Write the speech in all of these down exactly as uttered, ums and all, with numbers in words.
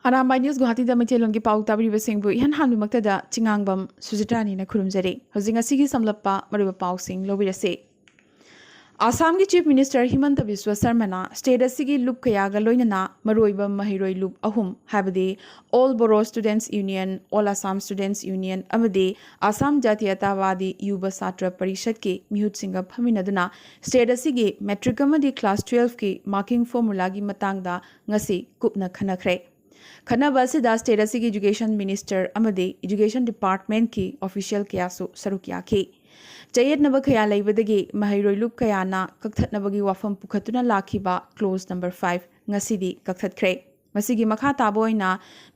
Arambai news ꯒꯨꯋꯥꯍꯥꯇꯤꯗ ꯃꯩꯇꯩꯂꯣꯟꯒꯤ ꯄꯥꯎ ꯇꯥꯕꯤꯔꯤꯕꯁꯤꯡꯕꯨ ꯏꯍꯥꯟ ꯍꯥꯟꯕꯃꯛꯇꯗ ꯆꯤꯉꯥꯡꯕꯝ ꯁꯨꯖꯤꯇ꯭ꯔꯥꯅꯤꯅ ꯈꯨꯔꯨꯝꯖꯔꯤ꯫ ꯍꯧꯖꯤꯛ ꯉꯁꯤꯒꯤ ꯁꯝꯂꯞꯄ ꯃꯔꯨꯑꯣꯏꯕ ꯄꯥꯎꯁꯤꯡ ꯂꯧꯕꯤꯔꯁꯤ꯫ ꯑꯁꯥꯝꯒꯤ ꯆꯤꯐ ꯃꯤꯅꯤꯁꯇꯔ ꯍꯤꯃꯟꯇ ꯕꯤꯁ꯭ꯋ ꯁꯔꯃꯅ ꯁ꯭ꯇꯦꯠ ꯑꯁꯤꯒꯤ ꯂꯨꯞ ꯀꯌꯥꯒ ꯂꯣꯏꯅꯅ ꯃꯔꯨꯑꯣꯏꯕ ꯃꯍꯩꯔꯣꯏ ꯂꯨꯞ ꯑꯍꯨꯝ, ꯍꯥꯏꯕꯗꯤ ꯑꯣꯜ ꯕꯣꯔꯣ ꯁ꯭ꯇꯨꯗꯦꯟꯠꯁ ꯌꯨꯅꯤꯌꯟ, ꯑꯣꯜ ꯑꯁꯥꯝ ꯁ꯭ꯇꯨꯗꯦꯟꯠꯁ ꯌꯨꯅꯤꯌꯟ ꯑꯃꯗꯤ ꯑꯁꯥꯝ ꯖꯥꯇꯤꯌꯇꯥꯋꯥꯗꯤ ꯌꯨꯕ ꯁꯥꯇ꯭ꯔ ꯄꯔꯤꯁꯠꯀꯤ ꯃꯤꯍꯨꯠꯁꯤꯡꯒ ꯐꯝꯃꯤꯟꯅꯗꯨꯅ ꯁ꯭ꯇꯦꯠ ꯑꯁꯤꯒꯤ ꯃꯦꯇ꯭ꯔꯤꯛ ꯑꯃꯗꯤ ꯀ꯭ꯂꯥꯁ ꯇꯨꯋꯦꯜꯐꯀꯤ ꯃꯥꯔꯀꯤꯡ ꯐꯣꯔꯃꯨꯂꯥꯒꯤ ꯃꯇꯥꯡꯗ ꯉꯁꯤ ꯀꯨꯞꯅ ꯈꯟꯅꯈ꯭ꯔꯦ꯫ ꯈꯟꯅꯕ ꯑꯁꯤꯗ ꯁ꯭ꯇꯦꯠ ꯑꯁꯤꯒꯤ ꯏꯖꯨꯀꯦꯁꯟ ꯃꯤꯅꯤꯁꯇꯔ ꯑꯃꯗꯤ ꯏꯖꯨꯀꯦꯁꯟ ꯗꯤꯄꯥꯔꯠꯃꯦꯟꯠꯀꯤ ꯑꯣꯐꯤꯁꯤꯌꯦꯜ ꯀꯌꯥꯁꯨ ꯁꯔꯨꯛ ꯌꯥꯈꯤ꯫ ꯆꯌꯦꯠꯅꯕ ꯀꯌꯥ ꯂꯩꯕꯗꯒꯤ ꯃꯍꯩꯔꯣꯏ ꯂꯨꯞ ꯀꯌꯥꯅ ꯀꯛꯊꯠꯅꯕꯒꯤ ꯋꯥꯐꯝ ꯄꯨꯈꯠꯇꯨꯅ ꯂꯥꯛꯈꯤꯕ ꯀ꯭ꯂꯣꯖ ꯅꯝꯕꯔ ꯐꯥꯏꯚ ꯉꯁꯤꯗꯤ ꯀꯛꯊꯠꯈ꯭ꯔꯦ꯫ ꯃꯁꯤꯒꯤ ꯃꯈꯥ ꯇꯥꯕ ꯑꯣꯏꯅ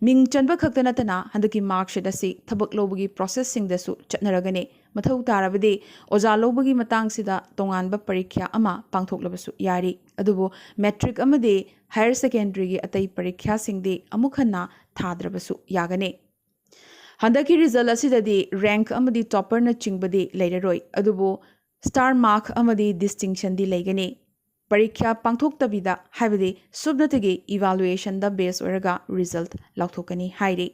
ꯃꯤꯡ ꯆꯟꯕ ꯈꯛꯇ ꯅꯠꯇꯅ ꯍꯟꯗꯛꯀꯤ ꯃꯥꯔꯛꯁꯤꯠ ꯑꯁꯤ ꯊꯕꯛ ꯂꯧꯕꯒꯤ ꯄ꯭ꯔꯣꯁꯦꯁꯁꯤꯡꯗꯁꯨ ꯆꯠꯅꯔꯒꯅꯤ꯫ ꯃꯊꯧ ꯇꯥꯔꯕꯗꯤ ꯑꯣꯖꯥ ꯂꯧꯕꯒꯤ ꯃꯇꯥꯡꯁꯤꯗ ꯇꯣꯉꯥꯟꯕ ꯄꯔꯤꯈ꯭ꯌꯥ ꯑꯃ ꯄꯥꯡꯊꯣꯛꯂꯕꯁꯨ ꯌꯥꯔꯤ꯫ ꯑꯗꯨꯕꯨ ꯃꯦꯇ꯭ꯔꯤꯛ ꯑꯃꯗꯤ ꯍꯥꯌꯔ ꯁꯦꯀꯦꯟꯗꯔꯤꯒꯤ ꯑꯇꯩ ꯄꯔꯤꯈ꯭ꯌꯥꯁꯤꯡꯗꯤ ꯑꯃꯨꯛ ꯍꯟꯅ ꯊꯥꯗ꯭ꯔꯕꯁꯨ ꯌꯥꯒꯅꯤ꯫ ꯍꯟꯗꯛꯀꯤ ꯔꯤꯖꯜ ꯑꯁꯤꯗꯗꯤ ꯔꯦꯡꯛ ꯑꯃꯗꯤ ꯇꯣꯄꯔꯅꯆꯤꯡꯕꯗꯤ ꯂꯩꯔꯔꯣꯏ, ꯑꯗꯨꯕꯨ ꯁ꯭ꯇꯥꯔ ꯃꯥꯔꯛ ꯑꯃꯗꯤ ꯗꯤꯁꯇꯤꯡꯁꯟꯗꯤ ꯂꯩꯒꯅꯤ꯫ ꯄꯔꯤꯈ꯭ꯌꯥ ꯄꯥꯡꯊꯣꯛꯇꯕꯤꯗ, ꯍꯥꯏꯕꯗꯤ ꯁꯨꯞꯅꯇꯒꯤ ꯏꯚꯥꯂꯨꯑꯦꯁꯟꯗ ꯕꯦꯁ ꯑꯣꯏꯔꯒ ꯔꯤꯖꯜ ꯂꯥꯎꯊꯣꯛꯀꯅꯤ ꯍꯥꯏꯔꯤ꯫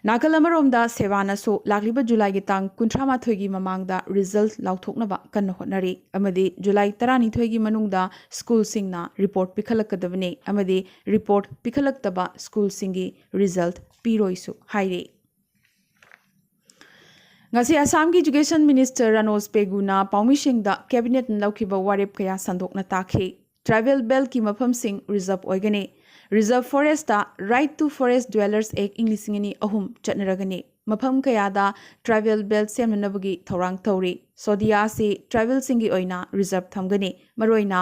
ꯅꯥꯀꯜ ꯑꯃꯔꯣꯝꯗ ꯁꯦꯕꯥꯅꯁꯨ ꯂꯥꯛꯂꯤꯕ ꯖꯨꯂꯥꯏꯒꯤ ꯇꯥꯡ ꯀꯨꯟꯊ꯭ꯔꯥ ꯃꯥꯊꯣꯏꯒꯤ ꯃꯃꯥꯡꯗ ꯔꯤꯖꯜ ꯂꯥꯎꯊꯣꯛꯅꯕ ꯀꯟꯅ ꯍꯣꯠꯅꯔꯤ ꯑꯃꯗꯤ ꯖꯨꯂꯥꯏ ꯇꯔꯥꯅꯤꯊꯣꯏꯒꯤ ꯃꯅꯨꯡꯗ ꯁ꯭ꯀꯨꯜꯁꯤꯡꯅ ꯔꯤꯄꯣꯔꯠ ꯄꯤꯈꯠꯂꯛꯀꯗꯕꯅꯤ ꯑꯃꯗꯤ ꯔꯤꯄꯣꯔꯠ ꯄꯤꯈꯠꯂꯛꯇꯕ ꯁ꯭ꯀꯨꯜꯁꯤꯡꯒꯤ ꯔꯤꯖꯜ ꯄꯤꯔꯣꯏꯁꯨ ꯍꯥꯏꯔꯤ꯫ ꯉꯁꯤ ꯑꯁꯥꯝꯒꯤ ꯏꯖꯨꯀꯦꯁꯟ ꯃꯤꯅꯤꯁꯇꯔ ꯔꯥꯅꯣꯖ ꯄꯦꯒꯨꯅ ꯄꯥꯎꯃꯤꯁꯤꯡꯗ ꯀꯦꯕꯤꯅꯦꯠꯅ ꯂꯧꯈꯤꯕ ꯋꯥꯔꯦꯞ ꯀꯌꯥ ꯁꯟꯗꯣꯛꯅ ꯇꯥꯛꯈꯤ꯫ ꯇ꯭ꯔꯥꯏꯕꯦꯜ ꯕꯦꯜꯠꯀꯤ ꯃꯐꯝꯁꯤꯡ ꯔꯤꯖꯔꯚ ꯑꯣꯏꯒꯅꯤ꯫ Reserve forest Right to Forest Dwellers Act ꯏꯪ ꯂꯤꯁꯤꯡ ꯑꯅꯤ ꯑꯍꯨꯝ ꯆꯠꯅꯔꯒꯅꯤ꯫ ꯃꯐꯝ ꯀꯌꯥꯗ ꯇ꯭ꯔꯥꯏꯕꯦꯜ ꯕꯦꯜꯠ ꯁꯦꯝꯅꯅꯕꯒꯤ ꯊꯧꯔꯥꯡ ꯇꯧꯔꯤ꯫ ꯁꯣꯗꯤꯌꯥ ꯑꯁꯤ ꯇ꯭ꯔꯥꯏꯕꯦꯜꯁꯤꯡꯒꯤ ꯑꯣꯏꯅ ꯔꯤꯖꯔꯚ ꯊꯝꯒꯅꯤ꯫ ꯃꯔꯨꯑꯣꯏꯅ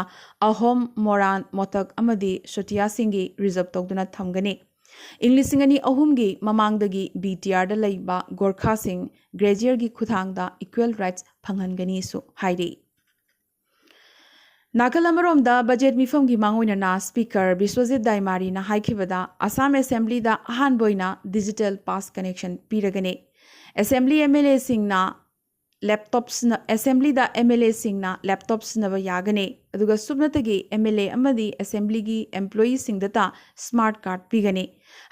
ꯑꯍꯣꯝ, ꯃꯣꯔꯥꯟ, ꯃꯣꯇꯛ ꯑꯃꯗꯤ ꯁꯣꯇꯤꯌꯥꯁꯤꯡꯒꯤ ꯔꯤꯖꯔꯚ ꯇꯧꯗꯨꯅ ꯊꯝꯒꯅꯤ꯫ ꯏꯪ ꯂꯤꯁꯤꯡ ꯑꯅꯤ ꯑꯍꯨꯝꯒꯤ ꯃꯃꯥꯡꯗꯒꯤ ꯕꯤ ꯇꯤ ꯑꯥꯔꯗ ꯂꯩꯕ ꯒꯣꯔꯈꯥꯁꯤꯡ ꯒ꯭ꯔꯦꯖꯤꯌꯔꯒꯤ ꯈꯨꯠꯊꯥꯡꯗ ꯏꯀ꯭ꯋꯦꯜ ꯔꯥꯏꯠꯁ ꯐꯪꯍꯟꯒꯅꯤꯁꯨ ꯍꯥꯏꯔꯤ꯫ ꯅꯥꯀꯜ ꯑꯃꯔꯣꯝꯗ ꯕꯖꯦꯠ ꯃꯤꯐꯝꯒꯤ ꯃꯥꯡꯑꯣꯏꯅꯅ ꯁ꯭ꯄꯤꯀꯔ ꯕꯤꯁ꯭ꯋꯖꯤꯠ ꯗꯥꯏꯃꯥꯔꯤꯅ ꯍꯥꯏꯈꯤꯕꯗ ꯑꯁꯥꯝ ꯑꯦꯁꯦꯝꯕ꯭ꯂꯤꯗ ꯑꯍꯥꯟꯕ ꯑꯣꯏꯅ ꯗꯤꯖꯤꯇꯦꯜ ꯄꯥꯁ ꯀꯅꯦꯛꯁꯟ ꯄꯤꯔꯒꯅꯤ꯫ ꯑꯦꯁꯦꯝꯕ꯭ꯂꯤ ꯑꯦꯝ ꯑꯦꯜ ꯑꯦꯁꯤꯡꯅ ꯂꯦꯞꯇꯣꯞ ꯑꯦꯁꯦꯝꯕ꯭ꯂꯤꯗ ꯑꯦꯝ ꯑꯦꯜ ꯑꯦꯁꯤꯡꯅ ꯂꯦꯞꯇꯣꯞ ꯁꯤꯖꯤꯟꯅꯕ ꯌꯥꯒꯅꯤ꯫ ꯑꯗꯨꯒ ꯁꯨꯞꯅꯇꯒꯤ ꯑꯦꯝ ꯑꯦꯜ ꯑꯦ ꯑꯃꯗꯤ ꯑꯦꯁꯦꯝꯕ꯭ꯂꯤꯒꯤ ꯑꯦꯝꯄ꯭ꯂꯣꯌꯤꯁꯤꯡꯗꯇ ꯁ꯭ꯃꯥꯔꯠ ꯀꯥꯔꯗ ꯄꯤꯒꯅꯤ꯫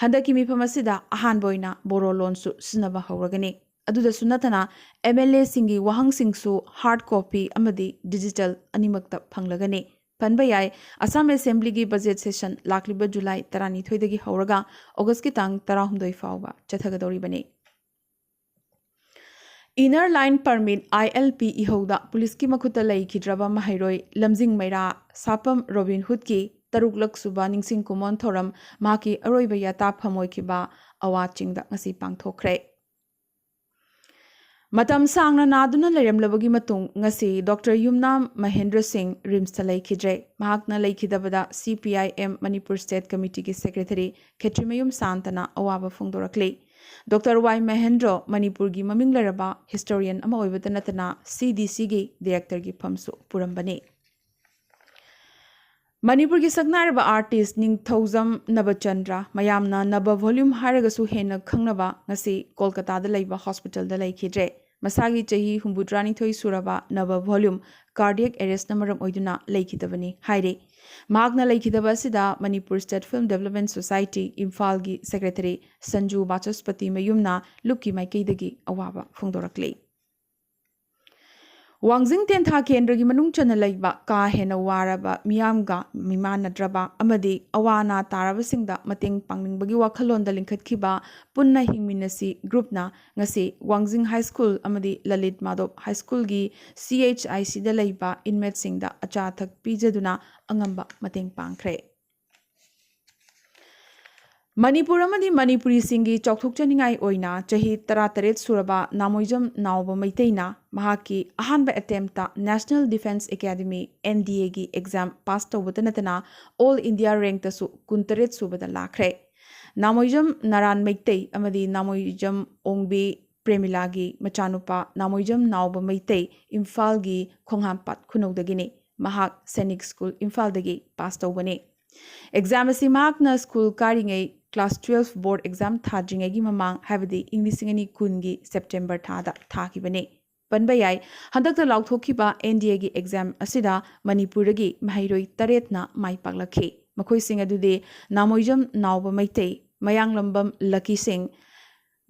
ꯍꯟꯗꯛꯀꯤ ꯃꯤꯐꯝ ꯑꯁꯤꯗ ꯑꯍꯥꯟꯕ ꯑꯣꯏꯅ ꯕꯣꯔꯣ ꯂꯣꯟꯁꯨ ꯁꯤꯖꯤꯟꯅꯕ ꯍꯧꯔꯒꯅꯤ꯫ ꯑꯗꯨꯗꯁꯨ ꯅꯠꯇꯅ, ꯑꯦꯝ ꯑꯦꯜ ꯑꯦꯁꯤꯡꯒꯤ ꯋꯥꯍꯪꯁꯤꯡꯁꯨ ꯍꯥꯔꯗ ꯀꯣꯄꯤ ꯑꯃꯗꯤ ꯗꯤꯖꯤꯇꯦꯜ ꯑꯅꯤꯃꯛꯇ ꯐꯪꯂꯒꯅꯤ꯫ ꯄꯟꯕ ꯌꯥꯏ, ꯑꯁꯥꯝ ꯑꯦꯁꯦꯝꯕ꯭ꯂꯤꯒꯤ ꯕꯖꯦꯠ ꯁꯦꯁꯟ ꯂꯥꯛꯂꯤꯕ ꯖꯨꯂꯥꯏ ꯇꯔꯥꯅꯤꯊꯣꯏꯗꯒꯤ ꯍꯧꯔꯒ ꯑꯣꯒꯁꯀꯤ ꯇꯥꯡ ꯇꯔꯥꯍꯨꯝꯗꯣꯏ ꯐꯥꯎꯕ ꯆꯠꯊꯒꯗꯧꯔꯤꯕꯅꯤ꯫ ꯏꯅꯔ ꯂꯥꯏꯟ ꯄꯔꯃꯤꯠ, ꯑꯥꯏ ꯑꯦꯜ ꯄꯤ, ꯏꯍꯧꯗ ꯄꯨꯂꯤꯁꯀꯤ ꯃꯈꯨꯠꯇ ꯂꯩꯈꯤꯗ꯭ꯔꯕ ꯃꯍꯩꯔꯣꯏ ꯂꯝꯖꯤꯡ ꯃꯩꯔꯥ ꯁꯥꯄꯝ ꯔꯣꯕꯤꯟ ꯍꯨꯗꯀꯤ ꯇꯔꯨꯛꯂꯛ ꯁꯨꯕ ꯅꯤꯡꯁꯤꯡ ꯀꯨꯃꯣꯟ ꯊꯧꯔꯝ ꯃꯍꯥꯛꯀꯤ ꯑꯔꯣꯏꯕ ꯌꯥꯇꯥꯐꯝ ꯑꯣꯏꯈꯤꯕ ꯑꯋꯥ ꯆꯤꯡꯗ ꯉꯁꯤ ꯄꯥꯡꯊꯣꯛꯈ꯭ꯔꯦ꯫ ꯃꯇꯝ ꯁꯥꯡꯅ ꯅꯥꯗꯨꯅ ꯂꯩꯔꯝꯂꯕꯒꯤ ꯃꯇꯨꯡ ꯉꯁꯤ ꯗꯣꯛꯇꯔ ꯌꯨꯝꯅꯥꯝ ꯃꯍꯦꯟꯗ꯭ꯔ ꯁꯤꯡ ꯔꯤꯝꯁꯇ ꯂꯩꯈꯤꯗ꯭ꯔꯦ꯫ ꯃꯍꯥꯛꯅ ꯂꯩꯈꯤꯗꯕꯗ C P I M Manipur state ꯀꯃꯤꯇꯤꯒꯤ ꯁꯦꯀ꯭ꯔꯦꯇꯔꯤ ꯈꯦꯇ꯭ꯔꯤꯃꯌꯨꯝ ꯁꯥꯟꯇꯅ ꯑꯋꯥꯕ ꯐꯣꯡꯗꯣꯔꯛꯂꯤ꯫ ꯗꯣꯛꯇꯔ ꯋꯥꯏ ꯃꯍꯦꯟꯗ꯭ꯔꯣ ꯃꯅꯤꯄꯨꯔꯒꯤ ꯃꯃꯤꯡ ꯂꯩꯔꯕ ꯍꯤꯁꯇꯣꯔꯤꯌꯟ ꯑꯃ ꯑꯣꯏꯕꯇ ꯅꯠꯇꯅ ꯁꯤ ꯗꯤ ꯁꯤꯒꯤ ꯗꯤꯔꯦꯛꯇꯔꯒꯤ ꯐꯝꯁꯨ ꯄꯨꯔꯝꯕꯅꯤ꯫ ꯃꯅꯤꯄꯨꯔꯒꯤ ꯁꯛꯅꯥꯏꯔꯕ ꯑꯥꯔꯇꯤꯁ ꯅꯤꯡꯊꯧꯖꯝ ꯅꯕꯆꯟꯗ꯭ꯔ, ꯃꯌꯥꯝꯅ ꯅꯕ ꯚꯣꯂ꯭ꯌꯨꯝ ꯍꯥꯏꯔꯒꯁꯨ ꯍꯦꯟꯅ ꯈꯪꯅꯕ, ꯉꯁꯤ ꯀꯣꯜꯀꯇꯥꯗ ꯂꯩꯕ ꯍꯣꯁꯄꯤꯇꯥꯜꯗ ꯂꯩꯈꯤꯗ꯭ꯔꯦ꯫ ꯃꯁꯥꯒꯤ ꯆꯍꯤ ꯍꯨꯝꯐꯨꯇꯔꯥꯅꯤꯊꯣꯏ ꯁꯨꯔꯕ ꯅꯕ ꯚꯣꯂ꯭ꯌꯨꯝ ꯀꯥꯔꯗꯤꯌꯦꯛ ꯑꯦꯔꯦꯁꯅ ꯃꯔꯝ ꯑꯣꯏꯗꯨꯅ ꯂꯩꯈꯤꯗꯕꯅꯤ ꯍꯥꯏꯔꯤ꯫ ꯃꯍꯥꯛꯅ ꯂꯩꯈꯤꯗꯕ ꯑꯁꯤꯗ Manipur state film development society ꯏꯝꯐꯥꯜꯒꯤ ꯁꯦꯀ꯭ꯔꯦꯇꯔꯤ ꯁꯟꯖꯨ ꯕꯥꯆꯁꯄꯇꯤ ꯃꯌꯨꯝꯅ ꯂꯨꯞꯀꯤ ꯃꯥꯏꯀꯩꯗꯒꯤ ꯑꯋꯥꯕ ꯐꯣꯡꯗꯣꯔꯛꯂꯤ꯫ ꯋꯥꯡꯖꯤꯡ ꯇꯦꯟꯊꯥ ꯀꯦꯟꯗ꯭ꯔꯒꯤ ꯃꯅꯨꯡ ꯆꯟꯅ ꯂꯩꯕ ꯀꯥ ꯍꯦꯟꯅ ꯋꯥꯔꯕ ꯃꯤꯌꯥꯝꯒ ꯃꯤꯃꯥꯟꯅꯗ꯭ꯔꯕ ꯑꯃꯗꯤ ꯑꯋꯥ ꯑꯅꯥ ꯇꯥꯔꯕꯁꯤꯡꯗ ꯃꯇꯦꯡ ꯄꯥꯡꯅꯤꯡꯕꯒꯤ ꯋꯥꯈꯜꯂꯣꯟꯗ ꯂꯤꯡꯈꯠꯈꯤꯕ ꯄꯨꯟꯅ ꯍꯤꯡꯃꯤꯟꯅꯁꯤ ꯒ꯭ꯔꯨꯞꯅ ꯉꯁꯤ ꯋꯥꯡꯖꯤꯡ ꯍꯥꯏ ꯁ꯭ꯀꯨꯜ ꯑꯃꯗꯤ ꯂꯂꯤꯠ ꯃꯥꯙꯣꯞ ꯍꯥꯏ ꯁ꯭ꯀꯨꯜꯒꯤ ꯁꯤ ꯑꯩꯆ ꯑꯥꯏ ꯁꯤꯗ ꯂꯩꯕ ꯏꯟꯃꯦꯠꯁꯤꯡꯗ ꯑꯆꯥ ꯑꯊꯛ ꯄꯤꯖꯗꯨꯅ ꯑꯉꯝꯕ ꯃꯇꯦꯡ ꯄꯥꯡꯈ꯭ꯔꯦ꯫ ꯃꯅꯤꯄꯨꯔ ꯑꯃꯗꯤ ꯃꯅꯤꯄꯨꯔꯤꯁꯤꯡꯒꯤ ꯆꯥꯎꯊꯣꯛꯆꯅꯤꯡꯉꯥꯏ ꯑꯣꯏꯅ ꯆꯍꯤ ꯇꯔꯥꯇꯔꯦꯠ ꯁꯨꯔꯕ ꯅꯥꯃꯣꯏꯖꯝ ꯅꯥꯎꯕ ꯃꯩꯇꯩꯅ ꯃꯍꯥꯛꯀꯤ ꯑꯍꯥꯟꯕ attempt national defence academy, N D ꯑꯦꯒꯤ ꯑꯦꯛꯖꯥꯝ ꯄꯥꯁ ꯇꯧꯕꯇ ꯅꯠꯇꯅ ꯑꯣꯜ ꯏꯟꯗꯤꯌꯥ ꯔꯦꯡꯛꯇꯁꯨ ꯀꯨꯟꯇꯔꯦꯠ ꯁꯨꯕꯗ ꯂꯥꯛꯈ꯭ꯔꯦ꯫ ꯅꯥꯃꯣꯏꯖꯝ ꯅꯥꯔꯥꯟ ꯃꯩꯇꯩ ꯑꯃꯗꯤ ꯅꯥꯃꯣꯏꯖꯝ ꯑꯣꯡꯕꯤ ꯄ꯭ꯔꯦꯃꯤꯂꯥꯒꯤ ꯃꯆꯥꯅꯨꯄꯥ ꯅꯥꯃꯣꯏꯖꯝ ꯅꯥꯎꯕ ꯃꯩꯇꯩ ꯏꯝꯐꯥꯜꯒꯤ ꯈꯣꯡꯍꯥꯝꯄꯥꯠ ꯈꯨꯅꯧꯗꯒꯤꯅꯤ꯫ ꯃꯍꯥꯛ ꯁꯦꯅꯤꯛ ꯁ꯭ꯀꯨꯜ ꯏꯝꯐꯥꯜꯗꯒꯤ ꯄꯥꯁ ꯇꯧꯕꯅꯤ꯫ ꯑꯦꯛꯖꯥꯝ ꯑꯁꯤ ꯃꯍꯥꯛꯅ ꯁ꯭ꯀꯨꯜ ꯀꯥꯔꯤꯉꯩ ꯀ꯭ꯂꯥꯁ ꯇꯨꯋꯦꯜꯐ ꯕꯣꯔꯗ ꯑꯦꯛꯖꯥꯝ ꯊꯥꯗ꯭ꯔꯤꯉꯩꯒꯤ ꯃꯃꯥꯡ, ꯍꯥꯏꯕꯗꯤ ꯏꯪ ꯂꯤꯁꯤꯡ ꯑꯅꯤ ꯀꯨꯟꯒꯤ ꯁꯦꯞꯇꯦꯝꯕꯔ ꯊꯥꯗ ꯊꯥꯈꯤꯕꯅꯤ꯫ ꯄꯟꯕ ꯌꯥꯏ꯫ ꯍꯟꯗꯛꯇ ꯂꯥꯎꯊꯣꯛꯈꯤꯕ ꯑꯦꯟ ꯗꯤ ꯑꯦꯒꯤ ꯑꯦꯛꯖꯥꯝ ꯑꯁꯤꯗ ꯃꯅꯤꯄꯨꯔꯗꯒꯤ ꯃꯍꯩꯔꯣꯏ ꯇꯔꯦꯠꯅ ꯃꯥꯏ ꯄꯥꯛꯂꯛꯈꯤ꯫ ꯃꯈꯣꯏꯁꯤꯡ ꯑꯗꯨꯗꯤ ꯅꯥꯃꯣꯏꯖꯝ ꯅꯥꯎꯕ ꯃꯩꯇꯩ, ꯃꯌꯥꯡꯂꯝꯕꯝ ꯂꯀꯤ ꯁꯤꯡ,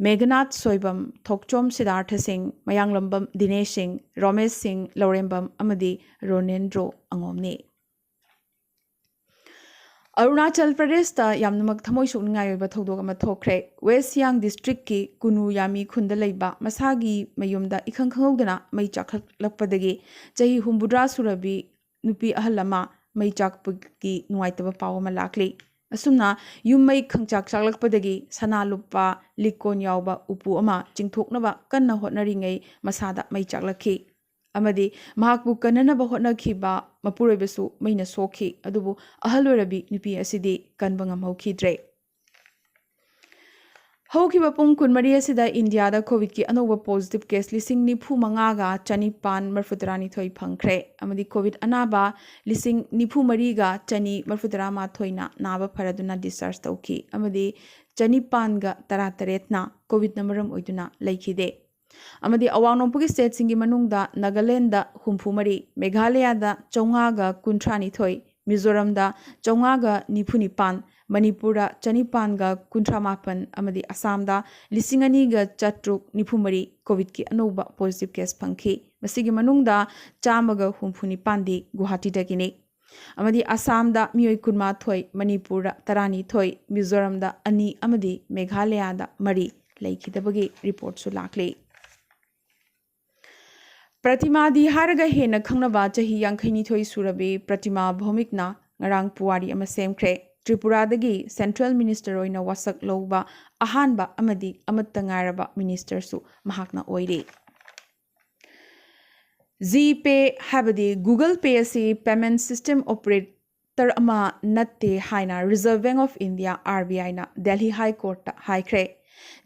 ꯃꯦꯘꯅꯥꯊ ꯁꯣꯏꯕꯝ, ꯊꯣꯛꯆꯣꯝ ꯁꯤꯗꯥꯔꯊ ꯁꯤꯡ, ꯃꯌꯥꯡꯂꯝꯕꯝ ꯗꯤꯅꯦꯁ ꯁꯤꯡ, ꯔꯣꯃꯦꯁ ꯁꯤꯡ ꯂꯧꯔꯦꯝꯕꯝ ꯑꯃꯗꯤ ꯔꯣꯅꯦꯟꯗ꯭ꯔꯣ ꯑꯉꯣꯝꯅꯤ꯫ ꯑꯔꯨꯅꯥꯆꯜ ꯄ꯭ꯔꯗꯦꯁꯇ ꯌꯥꯝꯅꯃꯛ ꯊꯃꯣꯏ ꯁꯣꯛꯅꯤꯡꯉꯥꯏ ꯑꯣꯏꯕ ꯊꯧꯗꯣꯛ ꯑꯃ ꯊꯣꯛꯈ꯭ꯔꯦ꯫ ꯋꯦꯁ ꯁꯤꯌꯥꯡ ꯗꯤꯁꯇ꯭ꯔꯤꯛꯀꯤ ꯀꯨꯅꯨ ꯌꯥꯃꯤ ꯈꯨꯟꯗ ꯂꯩꯕ ꯃꯁꯥꯒꯤ ꯃꯌꯨꯝꯗ ꯏꯈꯪ ꯈꯪꯍꯧꯗꯅ ꯃꯩ ꯆꯥꯛꯈꯠꯂꯛꯄꯗꯒꯤ ꯆꯍꯤ ꯍꯨꯝꯐꯨꯇꯔꯥ ꯁꯨꯔꯕꯤ ꯅꯨꯄꯤ ꯑꯍꯜ ꯑꯃ ꯃꯩ ꯆꯥꯛꯄꯒꯤ ꯅꯨꯡꯉꯥꯏꯇꯕ ꯄꯥꯎ ꯑꯃ ꯂꯥꯛꯂꯤ꯫ ꯑꯁꯨꯝꯅ ꯌꯨꯝ ꯃꯩ ꯈꯪꯆꯥꯛ ꯆꯥꯛꯂꯛꯄꯗꯒꯤ ꯁꯅꯥ ꯂꯨꯄꯥ ꯂꯤꯛꯀꯣꯟ ꯌꯥꯎꯕ ꯎꯄꯨ ꯑꯃ ꯆꯤꯡꯊꯣꯛꯅꯕ ꯀꯟꯅ ꯍꯣꯠꯅꯔꯤꯉꯩ ꯃꯁꯥꯗ ꯃꯩ ꯆꯥꯛꯂꯛꯈꯤ꯫ ꯑꯃꯗꯤ ꯃꯍꯥꯛꯄꯨ ꯀꯟꯅꯅꯕ ꯍꯣꯠꯅꯈꯤꯕ ꯃꯄꯨꯔꯣꯏꯕꯁꯨ ꯃꯩꯅ ꯁꯣꯛꯈꯤ꯫ ꯑꯗꯨꯕꯨ ꯑꯍꯜ ꯑꯣꯏꯔꯕꯤ ꯅꯨꯄꯤ ꯑꯁꯤꯗꯤ ꯀꯟꯕ ꯉꯝꯍꯧꯈꯤꯗ꯭ꯔꯦ꯫ ꯍꯧꯈꯤꯕ ꯄꯨꯡ ꯀꯨꯟꯃꯔꯤ ꯑꯁꯤꯗ ꯏꯟꯗꯤꯌꯥꯗ ꯀꯣꯚꯤꯗꯀꯤ ꯑꯅꯧꯕ ꯄꯣꯖꯤꯇꯤꯚ ꯀꯦꯁ ꯂꯤꯁꯤꯡ ꯅꯤꯐꯨ ꯃꯉꯥꯒ ꯆꯅꯤꯄꯥꯟ ꯃꯔꯤꯐꯨꯇꯔꯥꯅꯤꯊꯣꯏ ꯐꯪꯈ꯭ꯔꯦ꯫ ꯑꯃꯗꯤ ꯀꯣꯚꯤꯗ ꯑꯅꯥꯕ ꯂꯤꯁꯤꯡ ꯅꯤꯐꯨ ꯃꯔꯤꯒ ꯆꯅꯤ ꯃꯔꯤꯐꯨꯇꯔꯥꯃꯥꯊꯣꯏꯅ ꯅꯥꯕ ꯐꯔꯗꯨꯅ ꯗꯤꯁꯆꯥꯔꯖ ꯇꯧꯈꯤ꯫ ꯑꯃꯗꯤ ꯆꯅꯤꯄꯥꯟꯒ ꯇꯔꯥꯇꯔꯦꯠꯅ ꯀꯣꯚꯤꯗꯅ ꯃꯔꯝ ꯑꯣꯏꯗꯨꯅ ꯂꯩꯈꯤꯗꯦ꯫ ꯑꯃꯗꯤ ꯑꯋꯥꯡ ꯅꯣꯡꯄꯣꯛꯀꯤ ꯁ꯭ꯇꯦꯠꯁꯤꯡꯒꯤ ꯃꯅꯨꯡꯗ ꯅꯥꯒꯥꯂꯦꯟꯗ ꯍꯨꯝꯐꯨ ꯃꯔꯤ, ꯃꯦꯘꯥꯂꯌꯥꯗ ꯆꯥꯝꯃꯉꯥꯒ ꯀꯨꯟꯊ꯭ꯔꯥꯅꯤꯊꯣꯏ, ꯃꯤꯖꯣꯔꯥꯝꯗ ꯆꯥꯝꯃꯉꯥꯒ ꯅꯤꯐꯨ ꯅꯤꯄꯥꯟ, ꯃꯅꯤꯄꯨꯔꯗ ꯆꯅꯤꯄꯥꯟꯒ ꯀꯨꯟꯊ꯭ꯔꯥ ꯃꯥꯄꯟ ꯑꯃꯗꯤ ꯑꯁꯥꯝꯗ ꯂꯤꯁꯤꯡ ꯑꯅꯤꯒ ꯆꯥꯇ꯭ꯔꯨꯛ ꯅꯤꯐꯨ ꯃꯔꯤ ꯀꯣꯚꯤꯗꯀꯤ ꯑꯅꯧꯕ ꯄꯣꯖꯤꯇꯤꯚ ꯀꯦꯁ ꯐꯪꯈꯤ꯫ ꯃꯁꯤꯒꯤ ꯃꯅꯨꯡꯗ ꯆꯥꯝꯃꯒ ꯍꯨꯝꯐꯨ ꯅꯤꯄꯥꯟꯗꯤ ꯒꯨꯋꯥꯍꯥꯇꯤꯗꯒꯤꯅꯤ꯫ ꯑꯃꯗꯤ ꯑꯁꯥꯝꯗ ꯃꯤꯑꯣꯏ ꯀꯨꯟꯃꯥꯊꯣꯏ, ꯃꯅꯤꯄꯨꯔꯗ ꯇꯔꯥꯅꯤꯊꯣꯏ, ꯃꯤꯖꯣꯔꯥꯝꯗ ꯑꯅꯤ ꯑꯃꯗꯤ ꯃꯦꯘꯥꯂꯌꯥꯗ ꯃꯔꯤ ꯂꯩꯈꯤꯗꯕꯒꯤ ꯔꯤꯄꯣꯔꯠꯁꯨ ꯂꯥꯛꯂꯤ꯫ ꯄ꯭ꯔꯇꯤꯃꯥꯗꯤ ꯍꯥꯏꯔꯒ ꯍꯦꯟꯅ ꯈꯪꯅꯕ ꯆꯍꯤ ꯌꯥꯡꯈꯩꯅꯤꯊꯣꯏ ꯁꯨꯔꯕꯤ ꯄ꯭ꯔꯇꯤꯃꯥ ꯚꯧꯃꯤꯛꯅ ꯉꯔꯥꯡ ꯄꯨꯋꯥꯔꯤ ꯑꯃ ꯁꯦꯝꯈ꯭ꯔꯦ꯫ ꯇ꯭ꯔꯤꯄꯨꯔꯥꯗꯒꯤ ꯁꯦꯟꯇ꯭ꯔꯦꯜ ꯃꯤꯅꯤꯁꯇꯔ ꯑꯣꯏꯅ ꯋꯥꯁꯛ ꯂꯧꯕ ꯑꯍꯥꯟꯕ ꯑꯃꯗꯤ ꯑꯃꯠꯇ ꯉꯥꯏꯔꯕ ꯃꯤꯅꯤꯁꯇꯔꯁꯨ ꯃꯍꯥꯛꯅ ꯑꯣꯏꯔꯤ꯫ ꯖꯤ ꯄꯦ ꯍꯥꯏꯕꯗꯤ ꯒꯨꯒꯜ ꯄꯦ ꯑꯁꯤ ꯄꯦꯃꯦꯟꯠ ꯁꯤꯁꯇꯦꯝ ꯑꯣꯄꯔꯦꯇꯔ ꯑꯃ ꯅꯠꯇꯦ ꯍꯥꯏꯅ Reserve Bank of India, R B ꯑꯥꯏꯅ ꯗꯦꯜꯍꯤ ꯍꯥꯏ ꯀꯣꯔꯠꯇ ꯍꯥꯏꯈ꯭ꯔꯦ꯫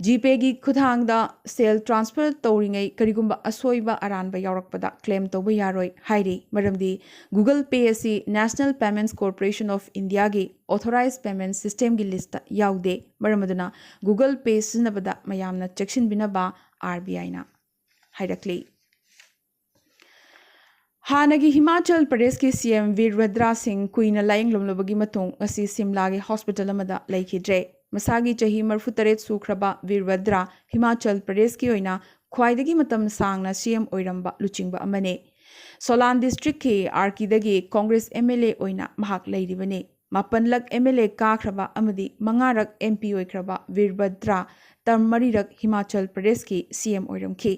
ꯖꯤ ꯄꯦꯒꯤ ꯈꯨꯠꯊꯥꯡꯗ ꯁꯦꯜ ꯇ꯭ꯔꯥꯟꯁꯐꯔ ꯇꯧꯔꯤꯉꯩ ꯀꯔꯤꯒꯨꯝꯕ ꯑꯁꯣꯏꯕ ꯑꯔꯥꯟꯕ ꯌꯥꯎꯔꯛꯄꯗ ꯀ꯭ꯂꯦꯝ ꯇꯧꯕ ꯌꯥꯔꯣꯏ ꯍꯥꯏꯔꯤ, ꯃꯔꯝꯗꯤ ꯒꯨꯒꯜ ꯄꯦ ꯑꯁꯤ ꯅꯦꯁꯅꯦꯜ ꯄꯦꯃꯦꯟꯠꯁ ꯀꯣꯔꯄꯣꯔꯦꯁꯟ ꯑꯣꯐ ꯏꯟꯗꯤꯌꯥꯒꯤ ꯑꯣꯊꯣꯔꯥꯏꯖ ꯄꯦꯃꯦꯟꯠ ꯁꯤꯁꯇꯦꯝꯒꯤ ꯂꯤꯁꯇ ꯌꯥꯎꯗꯦ꯫ ꯃꯔꯝ ꯑꯗꯨꯅ ꯒꯨꯒꯜ ꯄꯦ ꯁꯤꯖꯤꯟꯅꯕꯗ ꯃꯌꯥꯝꯅ ꯆꯦꯛꯁꯤꯟꯕꯤꯅꯕ ꯑꯥꯔ ꯕꯤ ꯑꯥꯏꯅ ꯍꯥꯏꯔꯛꯂꯤ꯫ ꯍꯥꯟꯅꯒꯤ ꯍꯤꯃꯥꯆꯜ ꯄ꯭ꯔꯗꯦꯁꯀꯤ ꯁꯤ ꯑꯦꯝ ꯕꯤꯔꯚꯗ꯭ꯔꯥ ꯁꯤꯡ ꯀꯨꯏꯅ ꯂꯥꯌꯦꯡꯂꯝꯂꯕꯒꯤ ꯃꯇꯨꯡ ꯉꯁꯤ ꯁꯤꯝꯂꯥꯒꯤ ꯍꯣꯁꯄꯤꯇꯥꯜ ꯑꯃꯗ ꯂꯩꯈꯤꯗ꯭ꯔꯦ꯫ ꯃꯁꯥꯒꯤ ꯆꯍꯤ ꯃꯔꯤꯐꯨꯇꯔꯦꯠ ꯁꯨꯈ꯭ꯔꯕ ꯕꯤꯔꯚꯗ꯭ꯔꯥ ꯍꯤꯃꯥꯆꯜ ꯄ꯭ꯔꯗꯦꯁꯀꯤ ꯑꯣꯏꯅ ꯈ꯭ꯋꯥꯏꯗꯒꯤ ꯃꯇꯝ ꯁꯥꯡꯅ ꯁꯤ ꯑꯦꯝ ꯑꯣꯏꯔꯝꯕ ꯂꯨꯆꯤꯡꯕ ꯑꯃꯅꯤ꯫ ꯁꯣꯂꯥꯟ ꯗꯤꯁꯇ꯭ꯔꯤꯛꯀꯤ ꯑꯥꯔꯀꯤꯗꯒꯤ ꯀꯣꯡꯒ꯭ꯔꯦꯁ ꯑꯦꯝ ꯑꯦꯜ ꯑꯦ ꯑꯣꯏꯅ ꯃꯍꯥꯛ ꯂꯩꯔꯤꯕꯅꯤ꯫ ꯃꯥꯄꯟꯂꯛ ꯑꯦꯝ ꯑꯦꯜ ꯑꯦ ꯀꯥꯈ꯭ꯔꯕ ꯑꯃꯗꯤ ꯃꯉꯥꯔꯛ ꯑꯦꯝ ꯄꯤ ꯑꯣꯏꯈ꯭ꯔꯕ ꯕꯤꯔꯚꯗ꯭ꯔꯥ ꯇꯔꯝ ꯃꯔꯤꯔꯛ ꯍꯤꯃꯥꯆꯜ ꯄ꯭ꯔꯗꯦꯁꯀꯤ ꯁꯤ ꯑꯦꯝ ꯑꯣꯏꯔꯝꯈꯤ꯫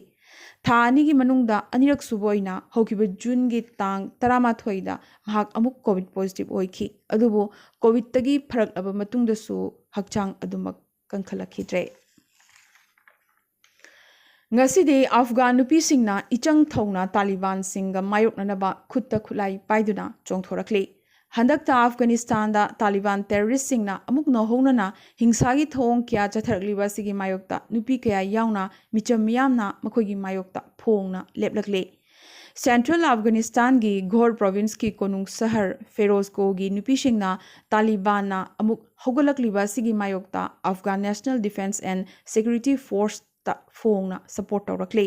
ꯊꯥ ꯑꯅꯤꯒꯤ ꯃꯅꯨꯡꯗ ꯑꯅꯤꯔꯛ ꯁꯨꯕ ꯑꯣꯏꯅ ꯍꯧꯈꯤꯕ ꯖꯨꯟꯒꯤ ꯇꯥꯡ ꯇꯔꯥꯃꯥꯊꯣꯏꯗ ꯃꯍꯥꯛ ꯑꯃꯨꯛ ꯀꯣꯚꯤꯗ ꯄꯣꯖꯤꯇꯤꯚ ꯑꯣꯏꯈꯤ꯫ ꯑꯗꯨꯕꯨ ꯀꯣꯚꯤꯗꯇꯒꯤ ꯐꯔꯛꯂꯕ ꯃꯇꯨꯡꯗꯁꯨ ꯍꯛꯆꯥꯡ ꯑꯗꯨꯃꯛ ꯀꯟꯈꯠꯂꯛꯈꯤꯗ꯭ꯔꯦ꯫ ꯉꯁꯤꯗꯤ ꯑꯐꯒꯥꯟ ꯅꯨꯄꯤꯁꯤꯡꯅ ꯏꯆꯪ ꯊꯧꯅ ꯇꯥꯂꯤꯕꯥꯟꯁꯤꯡꯒ ꯃꯥꯌꯣꯛꯅꯅꯕ ꯈꯨꯠꯇ ꯈꯨꯠꯂꯥꯏ ꯄꯥꯏꯗꯨꯅ ꯆꯣꯡꯊꯣꯔꯛꯂꯤ꯫ ꯍꯟꯗꯛꯇ ꯑꯐꯒꯥꯅꯤꯁꯇꯥꯟꯗ ꯇꯥꯂꯤꯕꯥꯟ ꯇꯦꯔꯣꯔꯤꯁꯁꯤꯡꯅ ꯑꯃꯨꯛ ꯅꯧꯍꯧꯅꯅ ꯍꯤꯡꯁꯥꯒꯤ ꯊꯧꯑꯣꯡ ꯀꯌꯥ ꯆꯠꯊꯔꯛꯂꯤꯕ ꯑꯁꯤꯒꯤ ꯃꯥꯌꯣꯛꯇ ꯅꯨꯄꯤ ꯀꯌꯥ ꯌꯥꯎꯅ ꯃꯤꯆꯝ ꯃꯤꯌꯥꯝꯅ ꯃꯈꯣꯏꯒꯤ ꯃꯥꯌꯣꯛꯇ ꯐꯣꯡꯅ ꯂꯦꯞꯂꯛꯂꯤ꯫ ꯁꯦꯟꯇ꯭ꯔꯦꯜ ꯑꯐꯒꯥꯅꯤꯁꯇꯥꯟꯒꯤ ꯘꯣꯔ ꯄ꯭ꯔꯣꯚꯤꯟꯁꯀꯤ ꯀꯣꯅꯨꯡ ꯁꯍꯔ ꯐꯦꯔꯣꯖꯀꯣꯒꯤ ꯅꯨꯄꯤꯁꯤꯡꯅ ꯇꯥꯂꯤꯕꯥꯟꯅ ꯑꯃꯨꯛ ꯍꯧꯒꯠꯂꯛꯂꯤꯕ ꯑꯁꯤꯒꯤ ꯃꯥꯌꯣꯛꯇ Afghan national defence and security ꯐꯣꯔꯁꯇ ꯐꯣꯡꯅ ꯁꯄꯣꯔꯠ ꯇꯧꯔꯛꯂꯤ꯫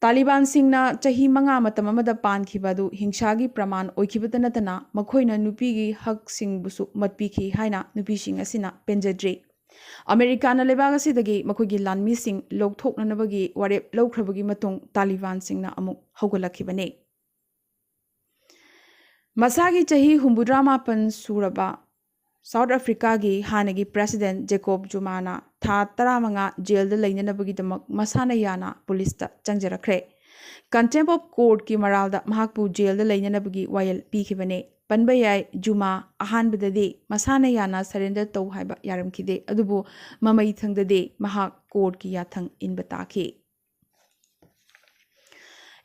ꯇꯥꯂꯤꯕꯥꯟꯁꯤꯡꯅ ꯆꯍꯤ ꯃꯉꯥ ꯃꯇꯝ ꯑꯃꯗ ꯄꯥꯟꯈꯤꯕ ꯑꯗꯨ ꯍꯤꯡꯁꯥꯒꯤ ꯄ꯭ꯔꯃꯥꯟ ꯑꯣꯏꯈꯤꯕꯇ ꯅꯠꯇꯅ ꯃꯈꯣꯏꯅ ꯅꯨꯄꯤꯒꯤ ꯍꯛꯁꯤꯡꯕꯨꯁꯨ ꯃꯠꯄꯤꯈꯤ ꯍꯥꯏꯅ ꯅꯨꯄꯤꯁꯤꯡ ꯑꯁꯤꯅ ꯄꯦꯟꯖꯗ꯭ꯔꯤ꯫ ꯑꯃꯦꯔꯤꯀꯥꯅ ꯂꯩꯕꯥꯛ ꯑꯁꯤꯗꯒꯤ ꯃꯈꯣꯏꯒꯤ ꯂꯥꯟꯃꯤꯁꯤꯡ ꯂꯧꯊꯣꯛꯅꯅꯕꯒꯤ ꯋꯥꯔꯦꯞ ꯂꯧꯈ꯭ꯔꯕꯒꯤ ꯃꯇꯨꯡ ꯇꯥꯂꯤꯕꯥꯟꯁꯤꯡꯅ ꯑꯃꯨꯛ ꯍꯧꯒꯠꯂꯛꯈꯤꯕꯅꯤ꯫ ꯃꯁꯥꯒꯤ ꯆꯍꯤ ꯍꯨꯝꯐꯨꯇꯔꯥ ꯃꯥꯄꯟ ꯁꯨꯔꯕ ꯁꯥꯎꯠ ꯑꯐ꯭ꯔꯤꯀꯥꯒꯤ ꯍꯥꯟꯅꯒꯤ ꯄ꯭ꯔꯦꯁꯤꯗꯦꯟꯠ ꯖꯦꯀꯣꯕ ꯖꯨꯃꯥꯅ ꯊꯥ ꯇꯔꯥꯃꯉꯥ ꯖꯦꯜꯗ ꯂꯩꯅꯅꯕꯒꯤꯗꯃꯛ ꯃꯁꯥꯅ ꯌꯥꯅ ꯄꯨꯂꯤꯁꯇ ꯆꯪꯖꯔꯛꯈ꯭ꯔꯦ꯫ ꯀꯟꯇꯦꯝꯞ ꯑꯣꯐ ꯀꯣꯔꯠꯀꯤ ꯃꯔꯥꯜꯗ ꯃꯍꯥꯛꯄꯨ ꯖꯦꯜꯗ ꯂꯩꯅꯅꯕꯒꯤ ꯋꯥꯌꯦꯜ ꯄꯤꯈꯤꯕꯅꯦ꯫ ꯄꯟꯕ ꯌꯥꯏ, ꯖꯨꯃꯥ ꯑꯍꯥꯟꯕꯗꯗꯤ ꯃꯁꯥꯅ ꯌꯥꯅ ꯁꯔꯦꯟꯗꯔ ꯇꯧ ꯍꯥꯏꯕ ꯌꯥꯔꯝꯈꯤꯗꯦ, ꯑꯗꯨꯕꯨ ꯃꯃꯩꯊꯪꯗꯗꯤ ꯃꯍꯥꯛ ꯀꯣꯔꯠꯀꯤ ꯌꯥꯊꯪ ꯏꯟꯕ ꯇꯥꯈꯤ꯫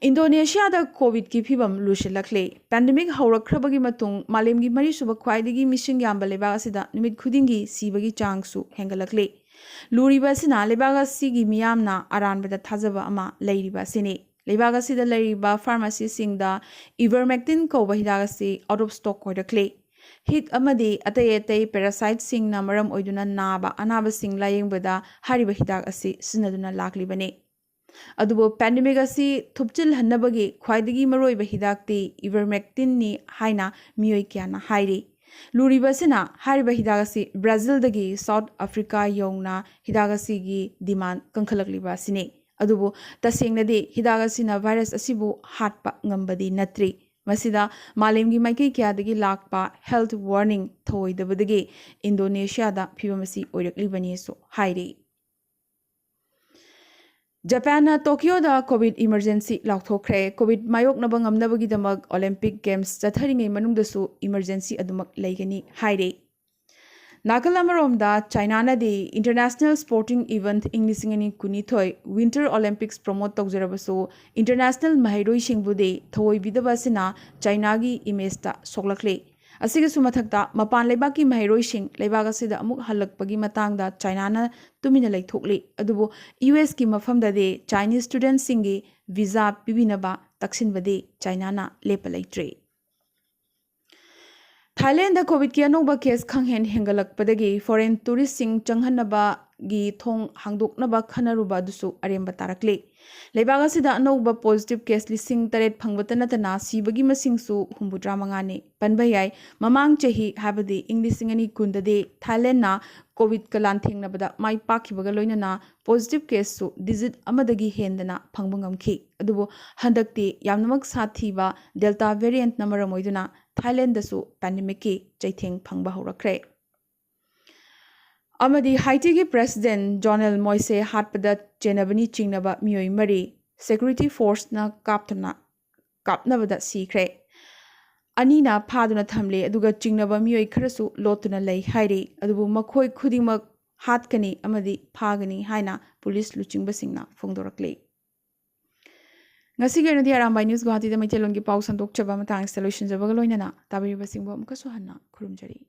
ꯏꯟꯗꯣꯅꯦꯁꯤꯌꯥꯗ ꯀꯣꯚꯤꯗꯀꯤ ꯐꯤꯚꯝ ꯂꯨꯁꯤꯜꯂꯛꯂꯦ꯫ ꯄꯦꯟꯗꯦꯃꯤꯛ ꯍꯧꯔꯛꯈ꯭ꯔꯕꯒꯤ ꯃꯇꯨꯡ ꯃꯥꯂꯦꯝꯒꯤ ꯃꯔꯤꯁꯨꯕ ꯈ꯭ꯋꯥꯏꯗꯒꯤ ꯃꯤꯁꯤꯡ ꯌꯥꯝꯕ ꯂꯩꯕꯥꯛ ꯑꯁꯤꯗ ꯅꯨꯃꯤꯠ ꯈꯨꯗꯤꯡꯒꯤ ꯁꯤꯕꯒꯤ ꯆꯥꯡꯁꯨ ꯍꯦꯟꯒꯠꯂꯛꯂꯦ꯫ ꯂꯨꯔꯤꯕ ꯑꯁꯤꯅ ꯂꯩꯕꯥꯛ ꯑꯁꯤꯒꯤ ꯃꯤꯌꯥꯝꯅ ꯑꯔꯥꯟꯕꯗ ꯊꯥꯖꯕ ꯑꯃ ꯂꯩꯔꯤꯕ ꯑꯁꯤꯅꯤ꯫ ꯂꯩꯕꯥꯛ ꯑꯁꯤꯗ ꯂꯩꯔꯤꯕ ꯐꯥꯔꯃꯥꯁꯤꯁꯤꯡꯗ ꯏꯚꯔꯃꯦꯛꯇꯤꯟ ꯀꯧꯕ ꯍꯤꯗꯥꯛ ꯑꯁꯤ ꯑꯥꯎꯠ ꯑꯣꯐ ꯁ꯭ꯇꯣꯛ ꯑꯣꯏꯔꯛꯂꯦ꯫ ꯍꯤꯛ ꯑꯃꯗꯤ ꯑꯇꯩ ꯑꯇꯩ ꯄꯦꯔꯥꯁꯥꯏꯠꯁꯤꯡꯅ ꯃꯔꯝ ꯑꯣꯏꯗꯨꯅ ꯅꯥꯕ ꯑꯅꯥꯕꯁꯤꯡ ꯂꯥꯌꯦꯡꯕꯗ ꯍꯥꯏꯔꯤꯕ ꯍꯤꯗꯥꯛ ꯑꯁꯤ ꯁꯤꯖꯤꯟꯅꯗꯨꯅ ꯂꯥꯛꯂꯤꯕꯅꯤ꯫ ꯑꯗꯨꯕꯨ ꯄꯦꯟꯗꯦꯃꯤꯛ ꯑꯁꯤ ꯊꯨꯞꯆꯤꯜꯍꯟꯅꯕꯒꯤ ꯈ꯭ꯋꯥꯏꯗꯒꯤ ꯃꯔꯨꯑꯣꯏꯕ ꯍꯤꯗꯥꯛꯇꯤ ꯏꯕꯔꯃꯦꯛꯇꯤꯟꯅꯤ ꯍꯥꯏꯅ ꯃꯤꯑꯣꯏ ꯀꯌꯥꯅ ꯍꯥꯏꯔꯤ꯫ ꯂꯨꯔꯤꯕ ꯑꯁꯤꯅ ꯍꯥꯏꯔꯤꯕ ꯍꯤꯗꯥꯛ ꯑꯁꯤ ꯕ꯭ꯔꯥꯖꯤꯜꯗꯒꯤ ꯁꯥꯎꯠ ꯑꯐ꯭ꯔꯤꯀꯥ ꯌꯧꯅ ꯍꯤꯗꯥꯛ ꯑꯁꯤꯒꯤ ꯗꯤꯃꯥꯟ ꯀꯟꯈꯠꯂꯛꯂꯤꯕ ꯑꯁꯤꯅꯤ꯫ ꯑꯗꯨꯕꯨ ꯇꯁꯦꯡꯅꯗꯤ ꯍꯤꯗꯥꯛ ꯑꯁꯤꯅ ꯚꯥꯏꯔꯁ ꯑꯁꯤꯕꯨ ꯍꯥꯠꯄ ꯉꯝꯕꯗꯤ ꯅꯠꯇ꯭ꯔꯤ꯫ ꯃꯁꯤꯗ ꯃꯥꯂꯦꯝꯒꯤ ꯃꯥꯏꯀꯩ ꯀꯌꯥꯗꯒꯤ ꯂꯥꯛꯄ ꯍꯦꯜꯊ ꯋꯥꯔꯅꯤꯡ ꯊꯧꯑꯣꯏꯗꯕꯗꯒꯤ ꯏꯟꯗꯣꯅꯦꯁꯤꯌꯥꯗ ꯐꯤꯕꯝ ꯑꯁꯤ ꯑꯣꯏꯔꯛꯂꯤꯕꯅꯤꯁꯨ ꯍꯥꯏꯔꯤ꯫ ꯖꯄꯥꯟꯅ ꯇꯣꯀꯤꯌꯣꯗ ꯀꯣꯚꯤꯗ ꯏꯃꯔꯖꯦꯟꯁꯤ ꯂꯥꯎꯊꯣꯛꯈ꯭ꯔꯦ꯫ ꯀꯣꯚꯤꯗ ꯃꯥꯌꯣꯛꯅꯕ ꯉꯝꯅꯕꯒꯤꯗꯃꯛ ꯑꯣꯂꯤꯝꯄꯤꯛ ꯒꯦꯝꯁ ꯆꯠꯊꯔꯤꯉꯩ ꯃꯅꯨꯡꯗꯁꯨ ꯏꯃꯔꯖꯦꯟꯁꯤ ꯑꯗꯨꯃꯛ ꯂꯩꯒꯅꯤ ꯍꯥꯏꯔꯤ꯫ ꯅꯥꯀꯜ ꯑꯃꯔꯣꯝꯗ ꯆꯥꯏꯅꯥꯅꯗꯤ ꯏꯟꯇꯔꯅꯦꯁꯅꯦꯜ ꯁ꯭ꯄꯣꯔꯇꯤꯡ ꯏꯚꯦꯟꯠ ꯏꯪ ꯂꯤꯁꯤꯡ ꯑꯅꯤ ꯀꯨꯟꯅꯤꯊꯣꯏ ꯋꯤꯟꯇꯔ ꯑꯣꯂꯤꯝꯄꯤꯛꯁ ꯄ꯭ꯔꯣꯃꯣꯠ ꯇꯧꯖꯔꯕꯁꯨ ꯏꯟꯇꯔꯅꯦꯁꯅꯦꯜ ꯃꯍꯩꯔꯣꯏꯁꯤꯡꯕꯨꯗꯤ ꯊꯧꯑꯣꯏꯕꯤꯗꯕ ꯑꯁꯤꯅ ꯆꯥꯏꯅꯥꯒꯤ ꯏꯃꯦꯖꯇ ꯁꯣꯛꯂꯛꯂꯤ꯫ ꯑꯁꯤꯒꯤꯁꯨ ꯃꯊꯛꯇ ꯃꯄꯥꯟ ꯂꯩꯕꯥꯛꯀꯤ ꯃꯍꯩꯔꯣꯏꯁꯤꯡ ꯂꯩꯕꯥꯛ ꯑꯁꯤꯗ ꯑꯃꯨꯛ ꯍꯜꯂꯛꯄꯒꯤ ꯃꯇꯥꯡꯗ ꯆꯥꯏꯅꯥꯅ ꯇꯨꯃꯤꯟꯅ ꯂꯩꯊꯣꯛꯂꯤ꯫ ꯑꯗꯨꯕꯨ ꯌꯨ ꯑꯦꯁꯀꯤ ꯃꯐꯝꯗꯗꯤ ꯆꯥꯏꯅꯤꯁ ꯁ꯭ꯇꯨꯗꯦꯟꯠꯁꯤꯡꯒꯤ ꯚꯤꯖꯥ ꯄꯤꯕꯤꯅꯕ ꯇꯛꯁꯤꯟꯕꯗꯤ ꯆꯥꯏꯅꯥꯅ ꯂꯦꯞꯄ ꯂꯩꯇ꯭ꯔꯤ꯫ ꯊꯥꯏꯂꯦꯟꯗ ꯀꯣꯚꯤꯗꯀꯤ ꯑꯅꯧꯕ ꯀꯦꯁ ꯈꯪꯍꯦꯟ ꯍꯦꯟꯒꯠꯂꯛꯄꯗꯒꯤ ꯐꯣꯔꯦꯟ ꯇꯨꯔꯤꯁꯁꯤꯡ ꯆꯪꯍꯟꯅꯕꯒꯤ ꯊꯣꯡ ꯍꯥꯡꯗꯣꯛꯅꯕ ꯈꯟꯅꯔꯨꯕ ꯑꯗꯨꯁꯨ ꯑꯔꯦꯝꯕ ꯇꯥꯔꯛꯂꯤ꯫ ꯂꯩꯕꯥꯛ ꯑꯁꯤꯗ ꯑꯅꯧꯕ ꯄꯣꯖꯤꯇꯤꯚ ꯀꯦꯁ ꯂꯤꯁꯤꯡ ꯇꯔꯦꯠ ꯐꯪꯕꯇ ꯅꯠꯇꯅ ꯁꯤꯕꯒꯤ ꯃꯁꯤꯡꯁꯨ ꯍꯨꯝꯐꯨꯇꯔꯥ ꯃꯉꯥꯅꯤ꯫ ꯄꯟꯕ ꯌꯥꯏ, ꯃꯃꯥꯡ ꯆꯍꯤ, ꯍꯥꯏꯕꯗꯤ ꯏꯪ ꯂꯤꯁꯤꯡ ꯑꯅꯤ ꯀꯨꯟꯗꯗꯤ ꯊꯥꯏꯂꯦꯟꯅ ꯀꯣꯚꯤꯗꯀ ꯂꯥꯟꯊꯦꯡꯅꯕꯗ ꯃꯥꯏ ꯄꯥꯛꯈꯤꯕꯒ ꯂꯣꯏꯅꯅ ꯄꯣꯖꯤꯇꯤꯚ ꯀꯦꯁꯁꯨ ꯗꯤꯖꯤꯠ ꯑꯃꯗꯒꯤ ꯍꯦꯟꯗꯅ ꯐꯪꯕ ꯉꯝꯈꯤ꯫ ꯑꯗꯨꯕꯨ ꯍꯟꯗꯛꯇꯤ ꯌꯥꯝꯅꯃꯛ ꯁꯥꯊꯤꯕ ꯗꯦꯜꯇꯥ ꯚꯦꯔꯤꯌꯦꯟꯠꯅ ꯃꯔꯝ ꯑꯣꯏꯗꯨꯅ ꯊꯥꯏꯂꯦꯟꯗꯁꯨ ꯄꯦꯟꯗꯦꯃꯤꯛꯀꯤ ꯆꯩꯊꯦꯡ ꯐꯪꯕ ꯍꯧꯔꯛꯈ꯭ꯔꯦ꯫ ꯑꯃꯗꯤ ꯍꯥꯏꯇꯤꯒꯤ ꯄ꯭ꯔꯦꯁꯤꯗꯦꯟꯠ ꯖꯣꯅꯦꯜ ꯃꯣꯏꯁꯦ ꯍꯥꯠꯄꯗ ꯆꯦꯟꯅꯕꯅꯤ ꯆꯤꯡꯅꯕ ꯃꯤꯑꯣꯏ ꯃꯔꯤ ꯁꯦꯀ꯭ꯌꯨꯔꯤꯇꯤ ꯐꯣꯔꯁꯅ ꯀꯥꯞꯇꯨꯅ, ꯀꯥꯞꯅꯕꯗ ꯁꯤꯈ꯭ꯔꯦ꯫ ꯑꯅꯤꯅ ꯐꯥꯗꯨꯅ ꯊꯝꯂꯦ, ꯑꯗꯨꯒ ꯆꯤꯡꯅꯕ ꯃꯤꯑꯣꯏ ꯈꯔꯁꯨ ꯂꯣꯠꯇꯨꯅ ꯂꯩ ꯍꯥꯏꯔꯤ꯫ ꯑꯗꯨꯕꯨ ꯃꯈꯣꯏ ꯈꯨꯗꯤꯡꯃꯛ ꯍꯥꯠꯀꯅꯤ ꯑꯃꯗꯤ ꯐꯥꯒꯅꯤ ꯍꯥꯏꯅ ꯄꯨꯂꯤꯁ ꯂꯨꯆꯤꯡꯕꯁꯤꯡꯅ ꯐꯣꯡꯗꯣꯔꯛꯂꯤ꯫ ꯉꯁꯤꯒꯤ ꯑꯣꯏꯅꯗꯤ ꯑꯔꯥꯝꯕꯥꯏ ꯅ꯭ꯌꯨꯁ ꯒꯨꯋꯥꯍꯥꯇꯤꯗ ꯃꯩꯇꯩꯂꯣꯟꯒꯤ ꯄꯥꯎ ꯁꯟꯗꯣꯛꯆꯕ ꯃꯇꯥꯡ ꯑꯁꯤꯗ ꯂꯣꯏꯁꯤꯟꯖꯕꯒ ꯂꯣꯏꯅꯅ ꯇꯥꯕꯤꯔꯤꯕꯁꯤꯡꯕꯨ ꯑꯃꯨꯛꯀꯁꯨ ꯍꯟꯅ ꯈꯨꯔꯨꯝꯖꯔꯤ꯫